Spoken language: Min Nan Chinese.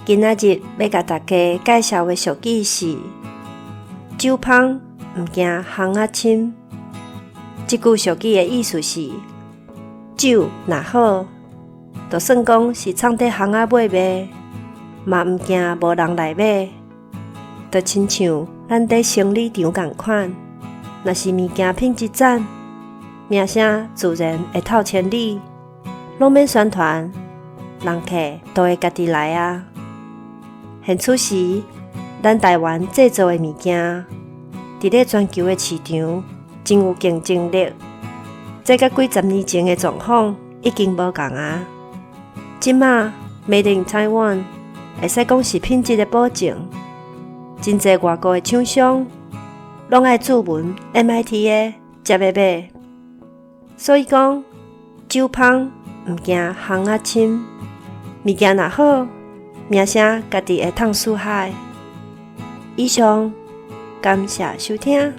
今仔日欲共大家介紹的俗語是：酒芳毋驚巷仔深。這句俗語的意思是，酒若好，就算講是藏佇巷仔尾賣，嘛毋驚無人來買。就親像咱佇生理場仝款，若是物件品質讚，名聲自然會透千里，攏免宣傳，人客都會家己來啊。現此時，咱台灣製造的物件，佇咧全球的市場真有競爭力。這佮幾十年前的狀況已經無仝啊。這馬 Made in Taiwan 會使講是品質的保證，真濟外國的廠商攏愛注文 MITA 才欲買。所以講，酒芳毋驚巷仔深，物件若好，名聲家己會淌四海。以上，感謝收聽。